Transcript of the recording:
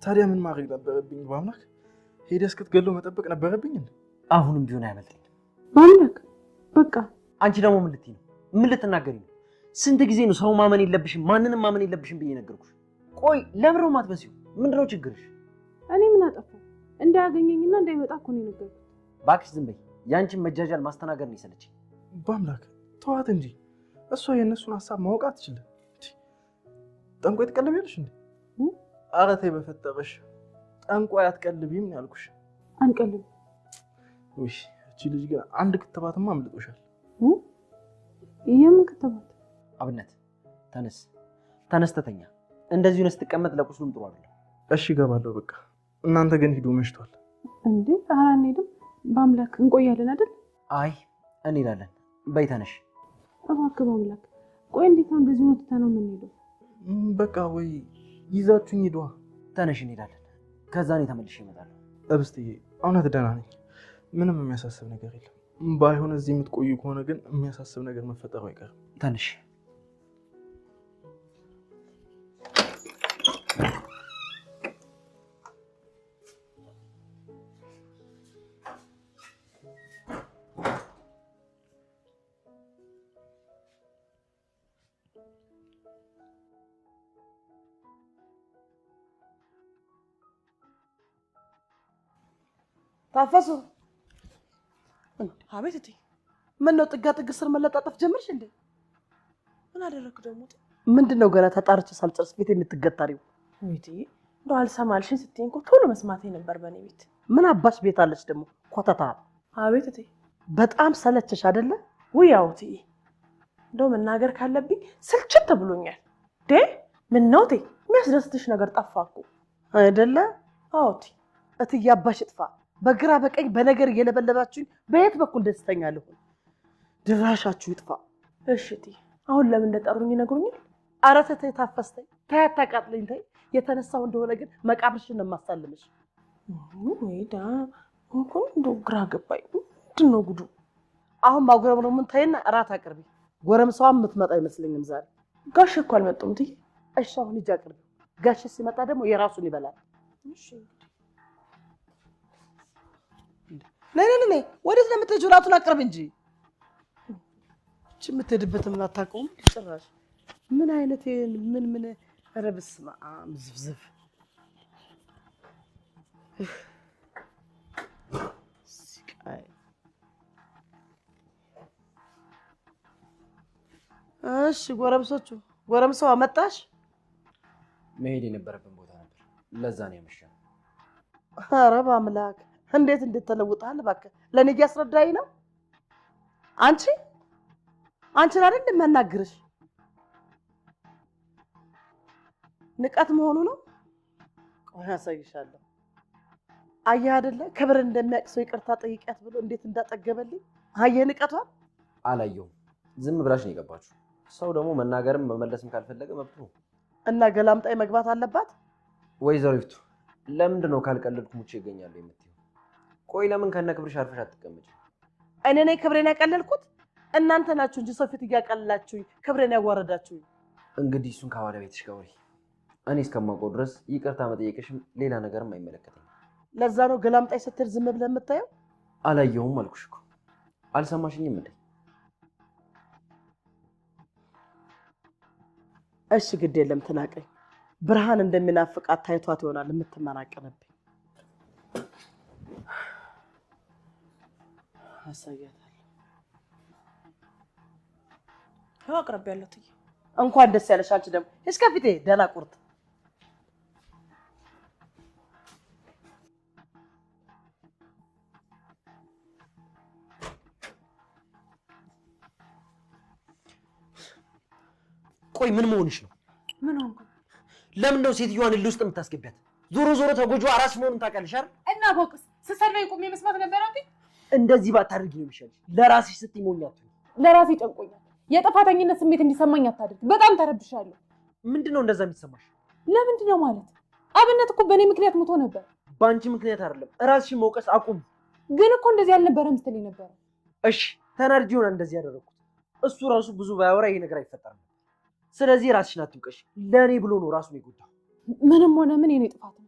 ታዲያ ምን ማድረግ ነበረብኝ? በአምላክ ሄደህ እስክትገለው መጠበቅ ነበረብኝ እንዴ? አሁንም ቢሆን አያመልጠኝም። በአምላክ በቃ አንቺ ደግሞ ምን ልትይ ነው? ምን ልትናገሪ ነው? ስንት ጊዜ ነው ሰው ማመን የለብሽም ማንንም ማመን የለብሽም ብዬ ነገርኩሽ። ቆይ ለምን ነው የማትበሲው? ምንድነው ችግርሽ? እኔ ምን አጠፋሁ? እንዳያገኘኝና እንዳይመጣ እኮ ነው የነገርኩት። እባክሽ ዝም በይ። ያንቺን መጃጃል ማስተናገድ ነው የሰለቸኝ። በአምላክ ተዋት እንጂ እሷ የእነሱን ሀሳብ ማወቅ አትችልም። ጠንቋይ ትቀልቢያለሽ እንዴ? ኧረ ተይ በፈጠረሽ፣ ጠንቋይ አትቀልቢም ነው ያልኩሽ። አንቀልብም። ውይ እቺ ልጅ ግን አንድ ክትባትማ አምልጦሻል። የምን ክትባት? አብነት ተነስ፣ ተነስተተኛ። እንደዚሁ ነው ስትቀመጥ ለቁስሉም ጥሩ አይደለም። እሺ እገባለሁ በቃ። እናንተ ግን ሂዱ፣ መሽቷል። እንዴ ኧረ አንሄድም። በአምላክ እንቆያለን አይደል? አይ እንሄዳለን። በይ ተነሽ። እባክህ በአምላክ። ቆይ እንዴት ነው እንደዚህ ነው ትተነው የምንሄደው? በቃ ወይ ይዛችሁኝ ሂዷ። ተነሽ እንሄዳለን። ከዛ እኔ ተመልሼ እመጣለሁ። እብስትዬ እውነት ደህና ነኝ። ምንም የሚያሳስብ ነገር የለም። ባይሆን እዚህ የምትቆዩ ከሆነ ግን የሚያሳስብ ነገር መፈጠሩ አይቀርም። ተነሽ። ታፈሱ። አቤት እቴ። ምን ነው ጥጋ ጥግ ስር መለጣጠፍ ጀመርሽ እንዴ? ምን አደረግኩ ደግሞ? ምንድን ነው ገና ተጣርቼ ሳልጨርስ ቤት የምትገታሪው? እቴ እንደው አልሰማልሽኝ ስትይኝ እኮ ቶሎ መስማቴ ነበር። በእኔ ቤት ምን አባሽ ቤት አለች ደግሞ ኮተታ። አቤት እቴ። በጣም ሰለቸሽ አይደለ? ውይ ያው እቴ እንደው መናገር ካለብኝ ስልችት ብሎኛል። ዴ ምን ነው እቴ የሚያስደስትሽ ነገር ጠፋ እኮ አይደለ? አዎ እቴ። እትዬ አባሽ ይጥፋ። በግራ በቀኝ በነገር እየለበለባችሁኝ በየት በኩል ደስተኛ ልሁን? ድራሻችሁ ይጥፋ። እሺ እቴ አሁን ለምን እንደጠሩኝ ይነግሩኛል? ኧረ ተይ ታፈስ፣ ተይ ተይ፣ አታቃጥለኝ ተይ። የተነሳው እንደሆነ ግን መቃብርሽን ነው የማሳልምሽ። ወይዳ እንኳን እንደው ግራ ገባኝ። ምንድን ነው ጉዱ? አሁን ማጉረምረሙን ተይና እራት አቅርቢ። ጎረምሳዋ የምትመጣ አይመስለኝም ዛሬ። ጋሽ እኮ አልመጡም እትዬ። እሺ አሁን ሂጂ አቅርቢ። ጋሽ ሲመጣ ደግሞ የራሱን ይበላል። እሺ ነይ ነይ ነይ፣ ወዴት ነው የምትሄጂው? እራቱን አቅርብ እንጂ። እቺ የምትሄድበትን ምን አታውቀውም ጭራሽ። ምን አይነት ምን ምን ኧረ በስመ አብ ዝፍዝፍ። ስቃይ። እሺ ጎረምሶቹ፣ ጎረምሳው አመጣሽ? መሄድ የነበረብን ቦታ ነበር፣ ለዛ ነው ያመሸነው። ኧረ በአምላክ እንዴት እንዴት ተለውጠሃል! እባክህ ለእኔ እያስረዳኸኝ ነው። አንቺ አንቺን አይደል የሚያናግርሽ? ንቀት መሆኑ ነው። ቆይ አሳይሻለሁ። አየህ አይደለ ክብር እንደሚያውቅ ሰው ይቅርታ ጠይቂያት ብሎ እንዴት እንዳጠገበልኝ። አየህ ንቀቷን። አላየሁም። ዝም ብላሽ ነው የገባችሁ። ሰው ደግሞ መናገርም መመለስም ካልፈለገ መብቱ ነው። እና ገላምጣይ መግባት አለባት። ወይዘሮ ይፍቱ ለምንድን ነው ካልቀለድኩ ሙቼ ይገኛሉ የምትይው? ቆይ ለምን ከነ ክብርሽ አርፈሽ አትቀመጭም? እኔ ነኝ ክብሬን ያቀለልኩት? እናንተ ናችሁ እንጂ ሰው ፊት እያቀለላችሁኝ ክብሬን ያዋረዳችሁኝ። እንግዲህ እሱን ከባለቤትሽ ጋር አውሪ። እኔ እስከማውቀው ድረስ ይቅርታ መጠየቅሽም ሌላ ነገርም አይመለከተኝም። ለዛ ነው ገላምጣይ ስትል ዝም ብለህ የምታየው። አላየሁም አልኩሽ እኮ አልሰማሽኝም እንዴ? እሺ ግድ የለም ትናቀኝ። ብርሃን እንደሚናፍቃት ታይቷት ይሆናል የምትመናቀንብኝ። አሳያታለሁ። ያው አቅርቤያለሁ እትዬ። እንኳን ደስ ያለሽ። አንቺ ደግሞ እስከ ፊቴ ደህና ቁርጥ። ቆይ ምን መሆንሽ ነው? ምን ሆንኩ? ለምን ነው ሴትዮዋን እልህ ውስጥ የምታስገቢያት? ዞሮ ዞሮ ተጎጂዋ እራስሽ መሆኑን ታውቂያለሽ አይደል? እና ቦቅስ ስትሰድበኝ ቆሜ መስማት ነበረብኝ? እንደዚህ ባታደርጊ ነው የሚሻልሽ። ለራስሽ ስትይ ሞኝ አትሁኚ። ለራሴ ጨንቆኛል። የጥፋተኝነት ስሜት እንዲሰማኝ አታድርግ። በጣም ተረብሻለሁ። ምንድነው እንደዛ የሚሰማሽ? ለምንድን ነው ማለት? አብነት እኮ በእኔ ምክንያት ሞቶ ነበር። በአንቺ ምክንያት አይደለም። እራስሽን መውቀስ አቁሚ። ግን እኮ እንደዚህ አልነበረም ስትለኝ ነበረ። እሺ ተናድጄ ይሆናል እንደዚህ ያደረኩት። እሱ ራሱ ብዙ ባያወራ ይሄ ነገር አይፈጠርም። ስለዚህ ራስሽን አትውቀሽ። ለእኔ ብሎ ነው ራሱን የጎዳው። ምንም ሆነ ምን የኔ ጥፋት ነው።